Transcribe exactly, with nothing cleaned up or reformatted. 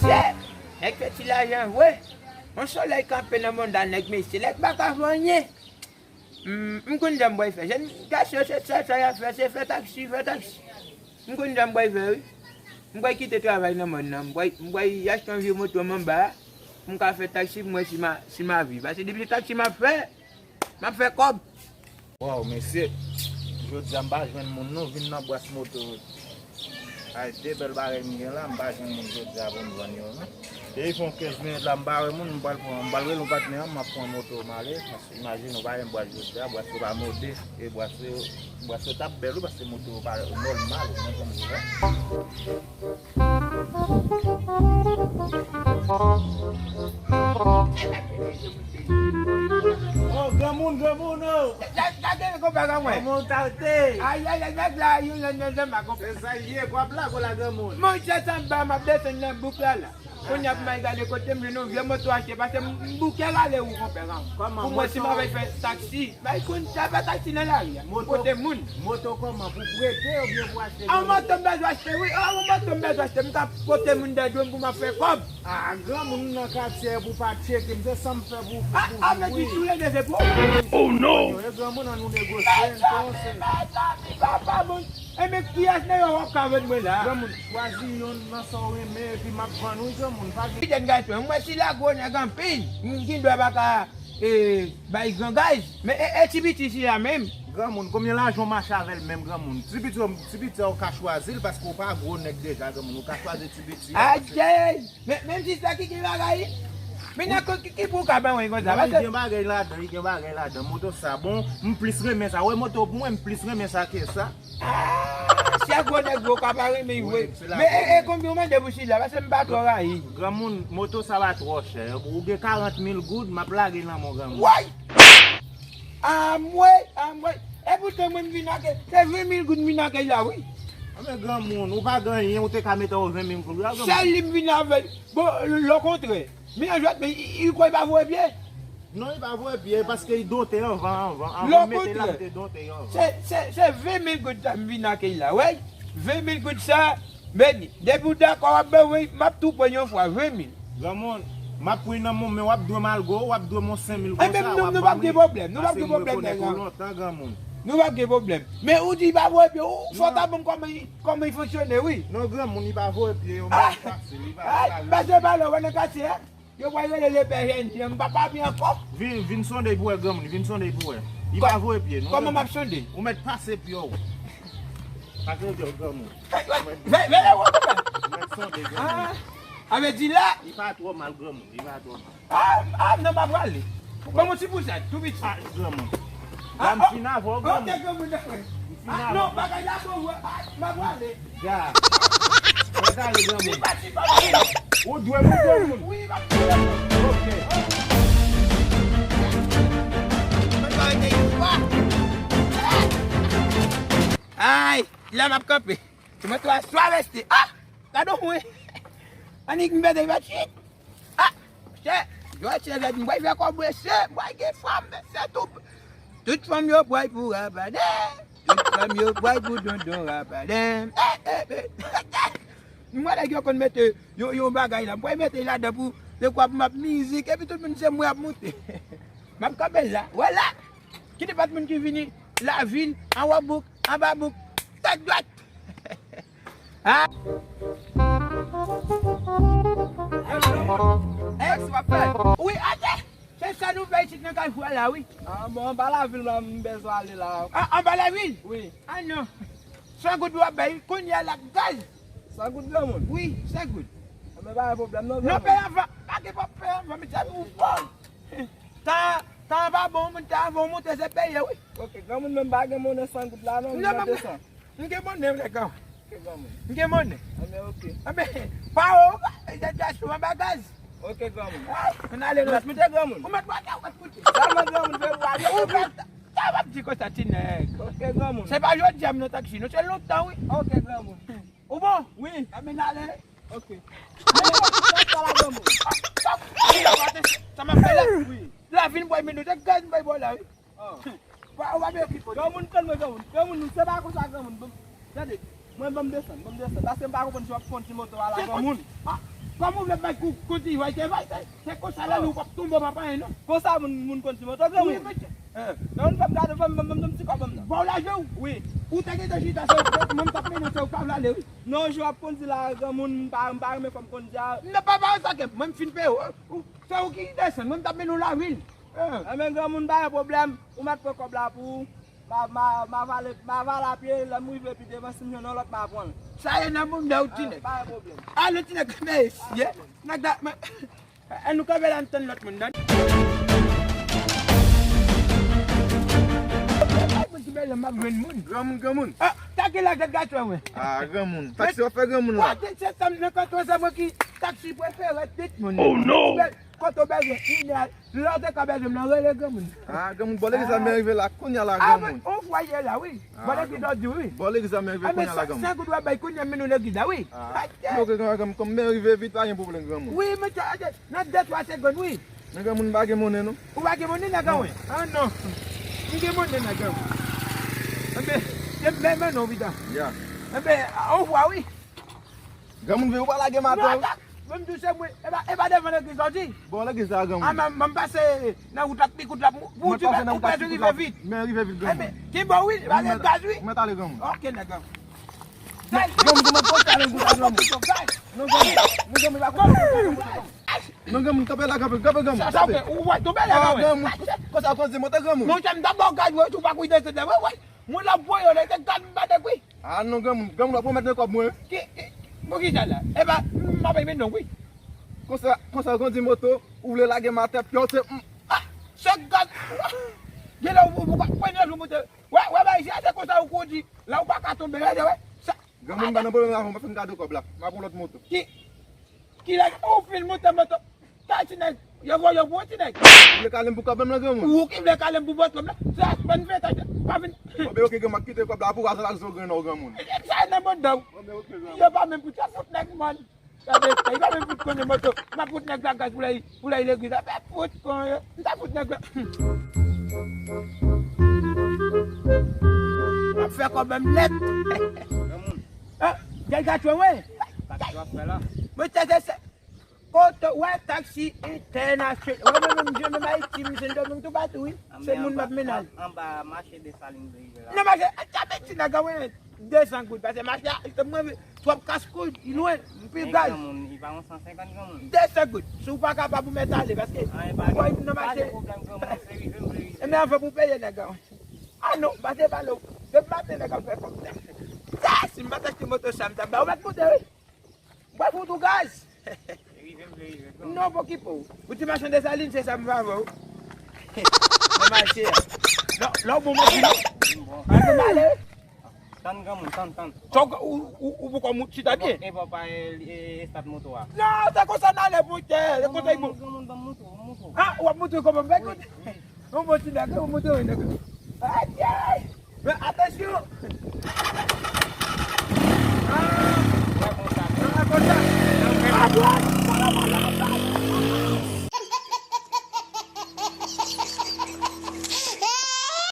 Mesye, nèg fè ti lajan vre. Yon solèy kanpe nan monda nèg, mesye, nèg pa ka fè anyen. M, m konn jan m bwè fè. Jèn gason, se sèl sa y ap fè, se fè taksi, fè taksi. M konn jan m bwè fè, wi. M bwè kite travay nan mòn nan. M bwè, m bwè achte yon vye moto manba a. M ka fè taksi pou mwen si ma, si ma vi. Paske depi se taksi m ap fè, m ap fè kòb. Waw, mesye, jodi a m pa jwenn moun non, vin nan bwat moto. Ay, de bèl bagay m gen la, m pa jwenn moun jodi a pou m vann yo non. Depi fè yon kenz minit la, m pa wè moun, m pral pran, m pral rele yon patnè an, m ap pran moto m ale, paske imajine w pa gen bwat jodi a, bwat yo pa mode, e bwat yo, bwat yo t ap bèl wi, paske moto yo pa nòmal, ou konprann sa m di w la. Oh, granmoun, granmoun, oh! Gade, gade, konpè, granmwen. Kòman w ta te? Ay, ay, ay, nèg la, yon, yon, yon, yon, ma konpè. Se sa l ye, w ap la, w la, granmoun. Monchè, sanba, m ap desann nan bouk la, la. Kounye a pou m al gade kote m jwenn yon vye moto achte, paske m, m bouke rale wi, konpè, granmwen. Kòman, pou mwen, si m moto? Ap fè taksi, bay konn sa fè taksi nan lari a. Moto, kote moun? Moto kòman? Pou prete oubyen pou achte? A, yon moto m bezwen achte, wi. A, yon moto m bezwen achte. M ka pote moun dèyè do m pou m ap fè kòb. Ah, granmoun, m nan katye pou pa tcheke m, se sa m fè pou, pou, ah, ah, men ki tou le de se pou. Oh non! Yo, e granmoun, an nou negosye, n panse. Mezanmi, papa, bon. E men kiyès nan yo w ap ka vann mwen la? Granmoun, chwazi yonn nan sa w renmen, epi m ap vann wi, granmoun, pa gen. Jèn gason, mwen si la gwo nèg anpil, m gen dwa pa ka, eh, bay gran gaz, men e, e ti piti sila menm. Granmoun, konbyen lajan w mache avè l menm, granmoun? Ti piti, ti piti a w ka chwazi l, paske w pa gwo nèg deja, granmoun, ou ka chwazi ti piti a. Adjey! Men, menm si sa ki gen bagay, men nan ki, ki pou w ka ban mwen konsa? Non, li gen bagay ladan, li gen bagay ladan. Moto sa bon, m plis renmen sa. Wè moto pou mwen, m plis renmen sa ke sa. Ah, se gwo nèg gwo ka pa renmen vre. Wi, se la. Men, e, e konbyen w mande pou sila? Paske m pa twò rayi. Granmoun, moto sa pa twò chè. Ou gen karant mil goud, m ap lage l nan men w, granmoun. Way! Anmwey, anmwey. E poutan mwen m vin ak, se ven mil goud m vin ak la, wi. Anben granmoun, ou pa gen anyen, ou te ka mete yon ven mil goud la, granmoun. Sèl li m vin avè l. Bon, lokontrè. Men an jwèt, men li, li kwè li pa voye pye. Non, li pa voye pye, paske li donte anvan, anvan. Anvan m mete la, m te donte anvan. Se, se, se ven mil goud sa m vin ak la, wi. Ven mil goud sa, men depi w dakò w ap ban mwen, m ap tou pran yon fwa ven mil. Granmoun, m ap pran nan men w, men w ap dwe m algo, w ap dwe m yon senk mil konsa, w ap ban mwen. Enben, nou, nou p ap gen pwoblèm, nou p ap gen pwoblèm, nèg la. Paske m rekonèt ou lontan, granmoun. Nou p ap gen pwoblèm. Men ou di pa voye pye, ou fò ta ban m kòman li, kòman li fonksyone, wi. Non, granmoun, li pa voye pye, yon bagay fasil, li pa fasil. Pase pa lè w nan katye a. Yo pral rele lepè jèn fi an, m pa pa byen ankò. Vin, vin sonde pou wè granmoun, vin sonde pou wè. Li pa voye pye, non. Kòman m ap sonde? Ou mèt pase pye w. Pase pye w, granmoun. Veye w, konpè. Ou mèt sonde, granmoun. Ah, a vle di la. Li pa twò mal, granmoun, li pa twò mal. Ah, ah, non, m ap prale. Ban m yon ti pousèt, tou piti. Ah, granmoun. La m fin avè w, granmoun. Ok, granmoun, dakò. M fin avè w. Ah, non, bagay la bon, wi. Ah, m ap prale. Ja. Mwen prale, granmoun. Ou dwe m, ou dwe moun. Wi, m ap prale. Ok. Ay, la m ap kanpe. Mwen twa swa reste. Ah, gade w, wi. Annik m pete yon ti. Ah, chè, jwèt se rèd, m pral fè kòb, mesye, m pral gen fanm, mesye, tout, tout fanm yo pral pou Rapadè, tout fanm yo pral pou Dondon Rapadè. Eh, eh, eh. M wè nèg yo konn mete yon, yon bagay la, m pral mete ladan pou, dekwa pou m ap mizik, epi tout moun se mwen ap moute. M ap kanpe la, wè la, ki te pa t moun ki vini, lavil, anwo bouk, anba bouk, tèt dwat. Ah! Ex, w ap fè? Wi, atè! Se sa nou fè isit nan Kafou a la, wi. Ah, bon, anba lavil la, m bezwen ale la. Ah, anba lavil? Wi. Ah, non. San goud w ap bay, kounye a l ap gaz. San goud, granmoun? Wi, san goud. Anben, pa gen pwoblèm, non, granmoun. Non, pè anvan. Pa gen pwoblèm, anvan, mesye, ou fò. Tan, tan pa bon, moun ta anvan w monte, se peye, wi. Ok, granmoun, men m pa gen monnen san goud la, non, m gen de san. M gen monnen, m gen monnen. Ok, granmoun. M gen monnen. Anben, ok. Anben, pa ou, e de sou anba gaz. Ok, granmoun. Ay, ann ale, non. Ou mèt moute, granmoun. Ou mèt moute, ou mèt moute. Sèlman, granmoun, fè w ale. Ou mèt, sa w ap di konsa, ti nèg. Ok, granmoun. Se pa jodi a m nan taksi, non, se lontan, wi. Ok, granmoun. Ou bon? Wi. Anben, n ale. Ok. Ale, sa la, granmoun. Sa m ap fè la? Wi. Lavil m pral mete w, se gaz m bay ba w la, wi. Ah. Wa, wa, men ki kote. Granmoun, tann mwen, granmoun. Granmoun, nou se pa konsa, granmoun. Bon, tande. Mwen, ban m desann, ban m desann. Paske m pa konprann si w ap kondi moto a la, granmoun. Ah, kòman w vle bay kou, kondi, vay te vay, se, se konsa la, nou p ap tonbe, w p ap anyen, non. Konsa moun, moun kondi moto, granmoun? Wi, mesye. Eh. Non, fè m gade, ban m, ban m, ban m ti kòb, ban m nan. Ba w lajan w? Wi. Ou te gentan chita, se mwen m t ap mennen w, se ou k pa vle ale, wi. Non, jan w ap kondi la, granmoun, m pa, m pa renmen fò m kondi a. Non, pa, pa sa ke, mwen m fin peye w. Ou, se ou ki desann, mwen m t ap mennen w lavil. Eh. Enben, granmoun, pa gen pwoblèm. Ou mèt pran kòb la pou ou. Ma, ma, ma vale, ma vale a pye, lè m rive pi devan, si m jwenn yon lòt, ma pran l. Sa ye nan bounda w, ti nèg. Pa gen pwoblèm. A, non, ti nèg, men, ye. Nèg la, men, e, nou kanpe la, n tann lòt moun nan. Ay, mwen ki bèl, m ap jwenn moun. Granmoun, granmoun. Ah, ta ki la, gad gason, mwen. Ah, granmoun. Taksi w ap fè granmoun la. Wa, se sa m nan kanton, se mwen ki taksi prefere tout moun. Oh, non. Kote w bezwen, inè, lè w te ka bezwen m nan, rele granmoun. Ah, granmoun, bò legliz la, men rive la, kounye a la, granmoun. Ah, on fwa ye la, wi. Bò legliz la, w di, wi. Bò legliz la, men rive kounye a la, granmoun. Senk goud w ap bay kounye a, men nou legliz la, wi. Ah, ok, granmoun, kòm men rive vit, pa gen pwoblèm, granmoun. Wi, men nan de, twa segonn, wi. Men granmoun, m pa gen monnen, non. Ou pa gen monnen, nèg an, wi? Ah, non. M gen monnen, nèg an. Enben, men, men non, pita. Ya. Enben, on fwa, wi. Granmoun, vle ou pa lage m atè, wi. Mwen m di w se mwen, e pa, e pa devan legliz la w di? Bon, legliz la, granmoun. A, mwen, mwen m pase nan wout la, pi kout la, pou ou di, ou bezwen rive vit. Men rive vit, granmoun. Enben, ki bò, wi, pa gen gaz, wi. Ou mèt ale, granmoun. Ok, nèg an. Granmoun, ou mèt pase ale, granmoun. Non, granmoun, non, granmoun, pa konn. Non, granmoun, kanpe la, kanpe, kanpe, granmoun. Sa, sa, ou wè, tonbe la, granmoun. Konsa, konsa, monte, granmoun. Monchè, m t ap ba w gaz, wi, ou pa kouy desann la, wi, wi. Mwen la voye w la, se gad m pa te kwi. Ah non, granmoun, granmoun, w ap remèt mwen kòb mwen. Ki, ki, pou ki sa la? E pa, m pa bay men non, wi. Konsa, konsa, w kondi moto, ou vle lage m atè, pyòte, m, ah, se gad. Gen lè ou, ou, ou pa pran yon jou moto. Wè, wè, bay, se konsa ou kondi. La ou pa ka tonbe, wè, wè. Sa. Granmoun, m pa nan pwoblèm avè w, m ap fè m kado kòb la. M ap pran lòt moto. Ki, Kilè ou fin moute moto? Kay ti nèg, yo voye w pou yon ti nèg. Ou vle kale m pou kòb mwen, granmoun? Ou ki vle kale m pou bòs kòb la? Se aspenn ven tan, pa vin. Bon, ben, ok, granmoun, m ap kite kòb la pou w, al ak zo grenn ou, granmoun. Sa nan bòt dan w. Bon, ben, ok, granmoun. Yo pa menm pou sa fout nèg, man. Sa vle, yo pa menm fout konnen moto. M ap fout nèg la gaz pou lè, pou lè legliz la. Fè fout kon yo. M ta fout nèg la. M ap fè kòb mwen nèt. Granmoun. Ah, gèl gatwè, wi. Sa ki w ap fè la? Mwen tèt se Kote w wè taksi entènasyonal. Wè mwen menm, je menm Ayiti, m se dòmi toupatou, wi. Se moun m ap mennen. Anba mache Desalin rive la. Nan mache, a, ta piti nèg an, wi, de san goud. Paske mache a, mwen, twòp kas kou, li lwen, m pi gaz. Granmoun, li pa yon san senkant, granmoun. De san goud. Si w pa kapab, ou mèt ale, paske, wè, nan mache. Pa de pwoblèm, granmoun, se rive, m vle rive. E men anvan pou peye nèg an. Ah non, pase pale w. Depi maten nèg ap fè kòb. Sa, si m pa t achte moto sa, m t ap ba w mèt moute, wi. Mwen fout ou gaz. Non, pa okipe w. Ou ti machann Desalin, se sa m va avè w. Nan mache a. Non, lè w bon mwen di non. Pa gen male. Tann granmoun, tann, tann. Ou, ou, ou poko moute chita byen. E papa, e, e, estat moto a. Non, se konsa n ale, monchè. Se konsa y bon. Granmoun, ban m moto, moto. Ah, w ap moute kòman m fè kote? Yon bon ti nèg, yon moto, yon nèg. Atyay! Men atansyon!